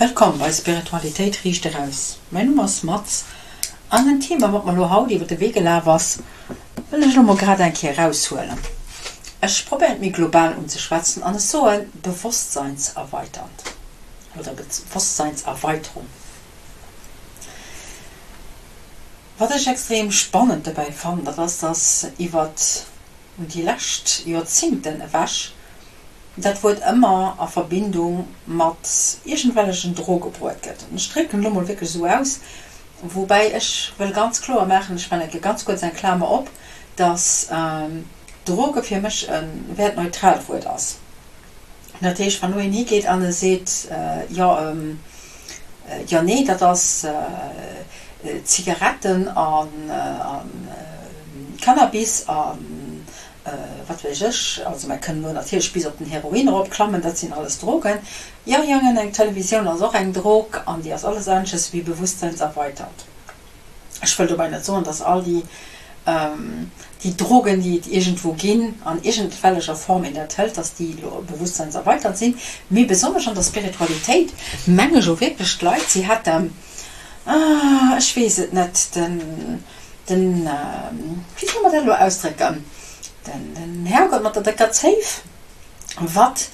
Wëllkomm bei Spiritualitéit riicht eraus. Mäin Numm ass Maz an en Thema wat mer lo haut iwwer de Wee gelaf ass, wëll ech lo mol grad eng Kéier eraushuelen. Ech probéieren et méi global unzeschwätzen an ech soen bewusstseinserweiternd oder Bewusstseinserweiterung. Wat ech extrem spannend dobäi fannen, dat ass, dass iwwert déi lescht Joerzingten ewech dat Wuert ëmmer a Verbindung mat iergendwellechen Droge bruet gëtt. An ech drécken elo mol wierklech esou aus, woubäi ech wëll ganz kloer maachen, ech maachen eng ganz kuerz eng Klamer op, dass Droge fir mech e wäertneutraalt Wuert ass. Dat heescht, wann elo een higeet an e seet, jo, jo, nee, dat ass Zigaretten a Cannabis a wat weess ech, also mer kënnen elo natierlech bis op den Heroin eropklammen, dat sinn alles Drogen. Jo, Jongen, eng Televisioun ass och eng Drog an déi ass alles anesches wéi bewusstseinserweiternd. Ech wëll dobäi net soen, dass all déi, déi Drogen, déi et iergendwou ginn, an iergendwellecher Form een dat hëlt, dass déi elo bewusstseinserweiternd sinn. Mee besonnesch an der Spiritualitéit menge jo wierklech d'Leit, si hätten, ech weess et net, den, den, wéi soll mer dat elo ausdrécken, den, den Herrgott mat der décker Zéif. wat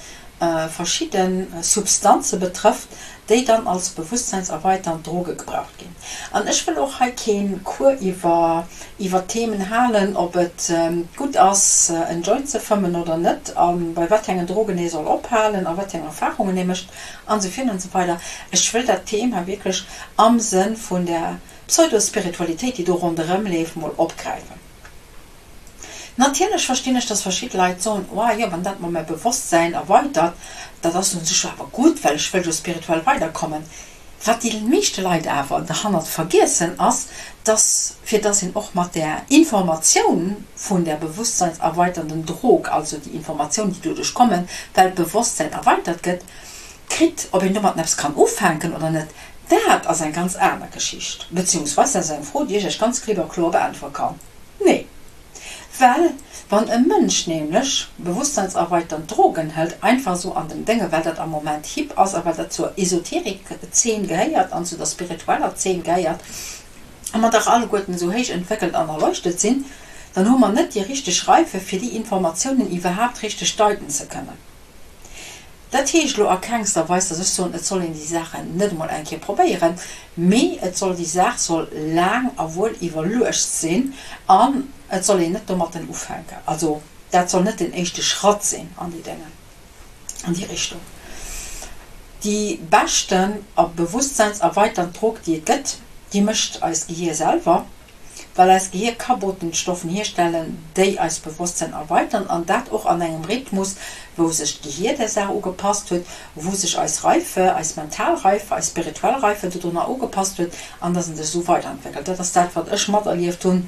verschidde Substanze betrëfft, déi dann als bewusstseinserweiternd Droge gebraucht ginn. An ech wëll och hei kee Cours iwwer iwwer d'Themen halen, ob et gutt ass en Joint ze fëmmen oder net, a bei wat engen Drogen ee soll ophalen a wat eng Erfahrungen ee mécht an esou virun an esou weider. Ech wëll dat Thema wierklech am Sënn vun der Pseudospiritualitéit, déi do ronderëm leeft, mol opgräifen. Natierlech verstinn ech, dass verschidde Leit soen, Oa jo, wann dat mer mäi Bewosstsäin erweitert, dat ass un sech jo awer gutt, well ech wëll jo spirituell weiderkommen. Wat déi meeschte Leit awer derhannert vergiessen, ass, dass fir dass een och mat där Informatioun vun där bewusstseinserweiternden Drog, also déi Informatioun, déi doduerch kommen, well d'Bewosstsäin erweitert gëtt, kritt, ob een domatten eppes kann ufänken oder net, dat ass eng ganz aner Geschicht, beziehungsweise dat ass eng Fro, déi ech Iech ganz klipp a kloer beäntwere kann. Nee. Well wann e Mënsch nämlech bewusstseinserweiternd Drogen hëlt, einfach esou an dem Dénge well dat am Moment hip ass a well dat zur Esoterik-Zeen gehéiert an zu der spiritueller Zeen gehéiert, a mer dach alleguerten esou héich entwéckelt an erleuchtet sinn, dann hu mer net déi richteg Reife fir déi Informatiounen iwwerhaapt richteg deiten ze kënnen. Dat heescht elo a kengster Weis, dass ech soen, et soll een déi Saachen net emol eng Kéier probéieren, mee et soll, déi Saach soll laang a wuel iwwerluecht sinn an et soll een net domatten ufänken. Also dat soll net den éischte Schratt sinn an déi Déngen, an déi Richtung. Déi beschten a bewusstseinserweiternd Drog, déi et gëtt, déi mécht eist Gehier selwer. Well eist Gehier ka Botenstoffen hierstellen, déi eist Bewosstsein erweitern, an dat och an engem Rhythmus, wou sech d'Gehier där Saach ugepasst huet, wou sech eis Reife, eis mental Reife, eis spirituell Reife dodrunner ugepasst huet, an dass en sech esou weiderentwéckelt. Dat ass dat, wat ech materlieft hunn,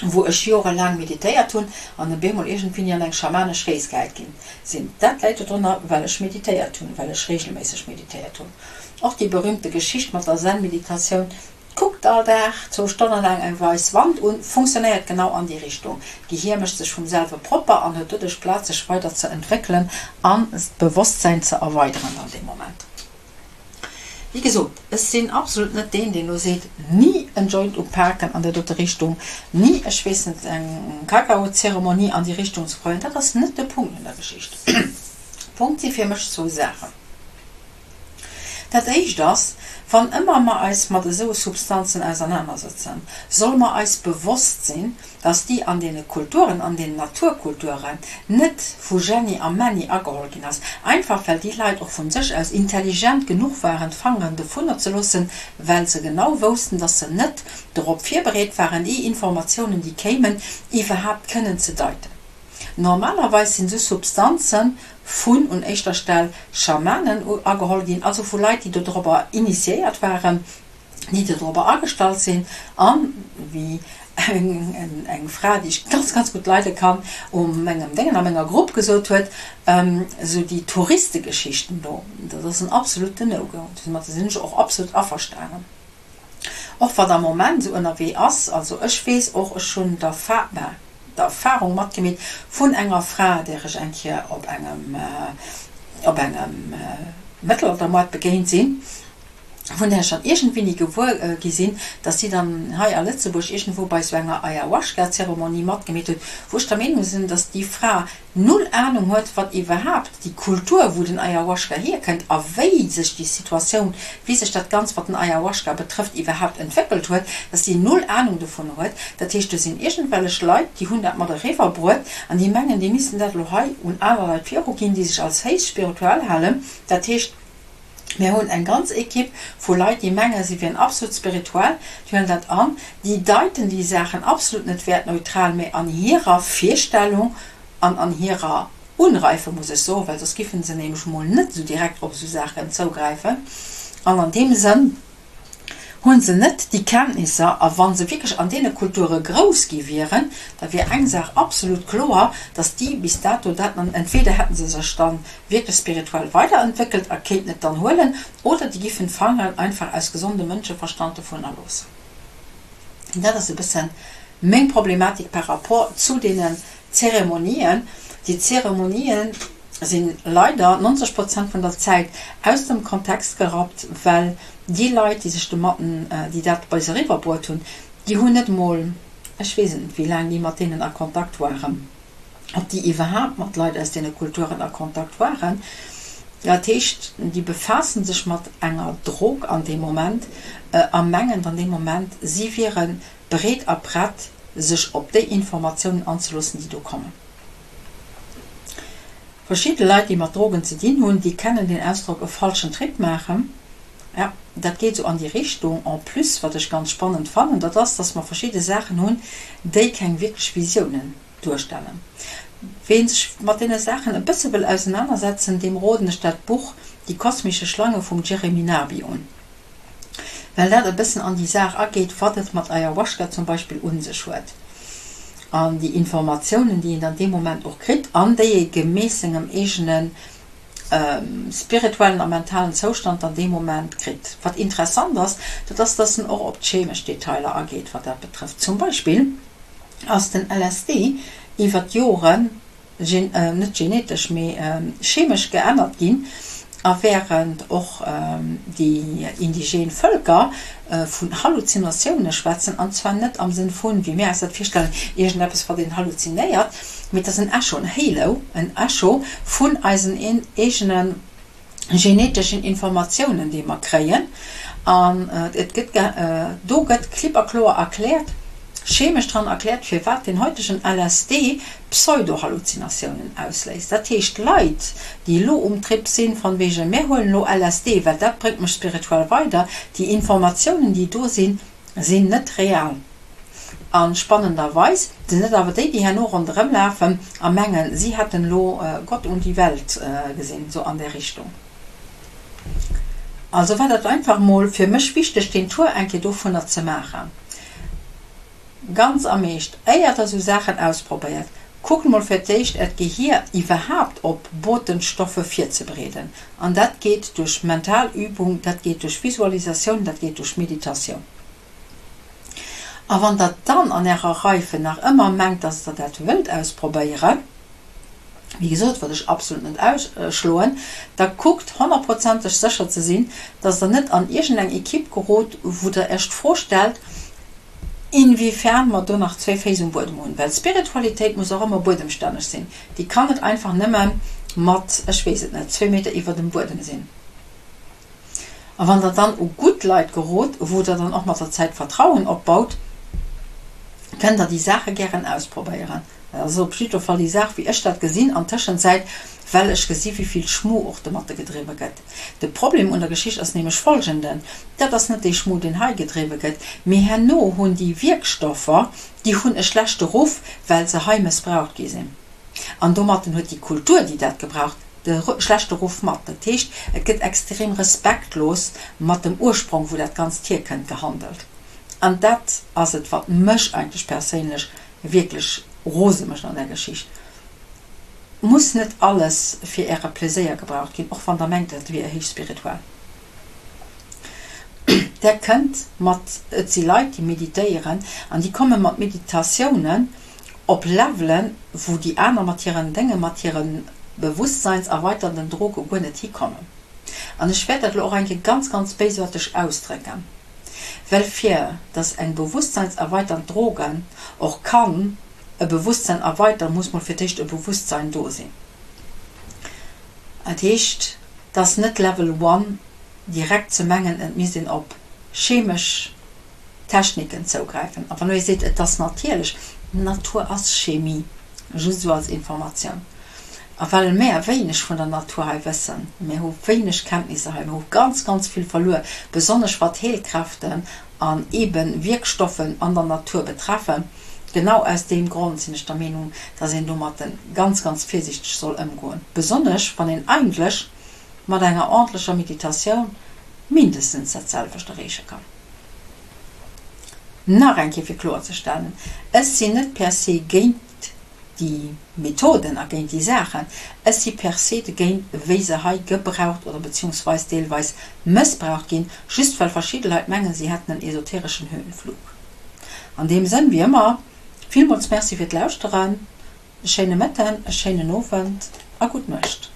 wou ech jorelaang meditéiert hunn an op eemol iergendwéini an eng schamanesch Rees gehäit ginn sinn. Dat läit dodrunner, well ech meditéiert hunn, well ech regelméisseg meditéiert hunn. Och déi berühmte Geschicht mat der Zen-Meditatioun, Kuckt all Dag zwou Stonne laang eng weiss Wand un, funktionéiert genau an déi Richtung. D'Gehier mécht sech vum selwe propper an huet doduerch Plaz sech weider ze entwéckelen an d'Bewosstsäin ze erweideren an deem Moment. Wéi gesot, ech sinn absolut net deen, deen elo seet, ni en Joint upaken an där dote Richtung, ni, ech weess net, eng Kakaozeremonie an déi Richtung ze probéieren. Dat ass net de Punkt un der Geschicht. Punkt si fir mech zwou Saachen. Dat éischt ass, wann ëmmer mer eis mat esou Substanzen ausernanersëtzen, solle mer eis bewosst sinn, dass déi an deene Kulturen, an deenen Naturkulturen, net vu Jenny a Männi ageholl ginn ass, einfach well déi Leit och vu sech aus intelligent genuch waren, d'Fangeren dovunner ze loossen, well se genau woussten, dass se net dorop virbereet waren, déi Informatiounen, déi kéimen, iwwerhaapt kënnen ze deiten. Normalerweis sinn esou Substanze vun un éischter Stell Schamanen ageholl ginn, also vu Leit, déi dodrobber initiéiert waren, déi dodrobber agestallt sinn an, wéi eng Fra, déi ech ganz, ganz gutt leide kann, u mengem Déngen, a menger Grupp gesot huet, esou déi Touristegeschichten do, dat ass en absoluten No-Go. Domat sinn ech och absolut averstanen. Och wat am Moment esou ënnerwee ass, also ech weess och, ech hunn d'Erfahrung matgemeet vun enger Fra, där ech eng Kéier op engem, op engem. Mëttelaltermoart begéint sinn, vun där ech dann iergendwéini gewuer gi sinn, dass si dann hei a Lëtzebuerg iergendwou bei esou enger Ayahuasca-Zeremonie matgemeet huet, wou ech der Meenung sinn, dass déi Fra null Ahnung huet, wat iwwerhaapt déi Kultur, wou den Ayahuasca hierkënnt a wéi sech déi Situatioun, wéi sech dat Ganzt, wat den Ayahuasca betrëfft, iwwerhaapt entwéckelt huet, dass si null Ahnung dovun huet. Dat heescht, do sinn iergendwellech Leit, déi hunn dat mat eriwwerbruet an déi mengen, déi missten dat elo hei un aner Leit viruginn, déi sech als héich spirituell halen. Dat heescht, Mir hunn eng ganz Equipe vu Leit, déi mengen, si wieren absolut spirituell, déi huelen dat an, déi deiten déi Saachen absolut net wäertneutral, mä an hirer Virstellung an an hirer Unreife, muss ech soen, well soss giffen se nämlech emol net esou direkt op esou Saachen zougräifen. An an deem Sënn hu se net déi Kenntnisser. A wa se wierklech an deene Kulture grouss gi wieren, da wier eng Saach absolut kloer, datt déi bis dato dat dann, entweder hätte se sech dann wierklech spirituell weiderentwéckelt a kéinten et dann huelen, oder déi giffen d'Fangeren einfach aus gesondem Mënscheverstand dovunner loossen. Dat ass e bëssen meng Problematik par rapport zu deenen Zeremonien. Déi Zeremonien sinn leider 90 Prozent vun der Zäit aus dem Kontext gerappt, well déi Leit, déi sech domatten, déi dat bei se eriwwerbruet hunn, déi hunn net emol, ech weess et net, wéi laang déi mat deenen a Kontakt waren, ob déi iwwerhaapt mat Leit aus deene Kulturen a Kontakt waren. Dat heescht, déi befaasse sech mat enger Drog an deem Moment a mengen dann dee Moment, si wiere bereet a prett, sech op déi Informatiounen anzeloossen, déi do kommen. Verschidde Leit, déi mat Drogen ze dinn hunn, déi kennen den Ausdrock e falschen Trip maachen. Ja, dat geet esou an déi Richtung. En plus, wat ech ganz spannend fannen, dat ass, dass mer verschidde Saachen hunn, déi keng wierklech Visiounen duerstellen. Ween sech mat deene Saachen e bësse wëll ausenanersetzen, deem roden ech dat Buch Die kosmische Schlange vum Jeremy Narby un. Well dat e bëssen an déi Saach ageet, wat et mat Ayahuasca zum Beispill un sech huet an déi Informatiounen, déi een dann dee Moment och kritt an déi ee gemäss sengem eegene spirituellen a mentalen Zoustand dann dee Moment kritt. Wat interessant ass, dat ass, dass en och op d'chemesch Detailer ageet, wat dat betrëfft. Zum Beispill ass den LSD iwwer d'Joren net genetesch, mee chemesch geännert ginn, a wärend och déi indigène Vëlker vun Halluzinatioune schwätzen, an zwar net am Sënn vun, wéi mir eis dat virstellen, iergendeppes wat een halluzinéiert, mee et ass en Echo, en Halo, en Echo vun eisen eegene geneteschen Informatiounen, déi mer kréien, an et gëtt, do gëtt klipp a kloer erkläert, chemesch dran erkläert, firwat den heutegen LSD Pseudohalluzinatiounen ausléist. Dat heescht, Leit, déi elo um Trip sinn, von wegen, mir huelen elo LSD, well dat bréngt mech spirituell weider, déi Informatiounen, déi do sinn, sinn net real. A spannenderweis sinn et awer déi, déi herno ronderëm lafen a mengen, si hätten elo Gott und die Welt gesinn, sou an där Richtung. Also war dat einfach mol fir mech wichteg, deen Tour eng Kéier dovunner ze maachen. Ganz am Eescht, éier der sou Saachen ausprobéiert, kuckt mol fir d'éischt äert Gehier iwwerhaapt op Botenstoffe virzebereeden. An dat geet duerch mental Übung, dat geet duerch Visualisatioun, dat geet duerch Meditatioun. A wann der dann an ärer Reife nach ëmmer mengt, dass der dat wëllt ausprobéieren, wéi gesot, wat ech absolut net ausschloen, da kuckt honnertprozenteg sécher ze sinn, dass der net an iergendeng Equipe gerot, wou der Iech d'Fro stellt, inwiefern mer do nach zwéi Féiss um Buedem hunn. Well Spiritualitéit muss och ëmmer buedemstänneg sinn. Déi kann net einfach nëmme mat, ech weess et net, zwéi Meter iwwer dem Buedem sinn. A wann der dann u gutt Leit gerot, wou der dann och mat der Zäit Vertrauen opbaut, kënnt der déi Saache gären ausprobéieren. Dat ass op jidder Fall déi Saach, wéi ech dat gesinn an Tëschenzäit, well ech gesi wéi vill Schmu och domatte gedriwwe gëtt. De Problem un der Geschicht ass nämlech folgenden, Dat ass net dee Schmu, deen hei gedriwwe gëtt, mee herno hunn déi Wierkstoffer, déi hunn e schlechte Ruff, well se hei mëssbraucht gi sinn. An domatten huet déi Kultur, déi dat gebraucht, de schlechte Ruff mat. Dat heescht, et gëtt extrem respektlos mat dem Ursprong, wou dat Ganzt hierkënnt, gehandelt. An dat ass et, wat mech eigentlech perséinlech wierklech rose mécht an där Geschicht. Muss net alles fir Äre Pleséier gebraucht ginn, och wann Der mengt, dat wier héich spirituell. Der kënnt mat, et si Leit, déi meditéieren, an déi komme mat Meditatiounen op Levelen, wou déi aner mat hiren Dénge, mat hire bewusstseinserweiternden Droge guer net hikommen. An ech wäert dat elo och eng Kéier ganz, ganz béisaarteg ausdrécken, well fir dass eng bewusstseinserweiternd Droge och kann e Bewusstsein erweitern, muss mol fir d'éischt e Bewusstsein do sinn. Dat heescht, et ass net Level one direkt ze mengen, et misst een op chemesch Techniken zougräifen. A wann elo ee seet, et ass natierlech, d'Natur ass Chemie, just esou als Informatioun. A well mär wéineg vun der Natur hei wëssen, mär hu wéineg Kenntnisser hei, mär hu ganz, ganz vill verluer, besonnesch wat Heelkräften an eebe Wierkstoffen an der Natur betreffen, genau aus deem Grond sinn ech der Meenung, dass een domatten ganz, ganz virsiichteg soll ëmgoen, besonnesch wann een eigentlech mat enger ordentlecher Meditatioun mindestens dat selwecht erreeche kann. Nach eng Kéier fir kloerzestellen, Ech sinn net per se géint déi Methoden a géint déi Saachen, ech si per se dogéint, wéi se hei gebraucht oder beziehungsweis deelweis mëssbraucht ginn, just well verschidde Leit mengen, si hätten en esotereschen Höhenflug. An deem Sënn, wéi ëmmer, villmools Merci fir d'Lauschteren, e schéine Mëtten, e schéinen Owend a gutt Nuecht.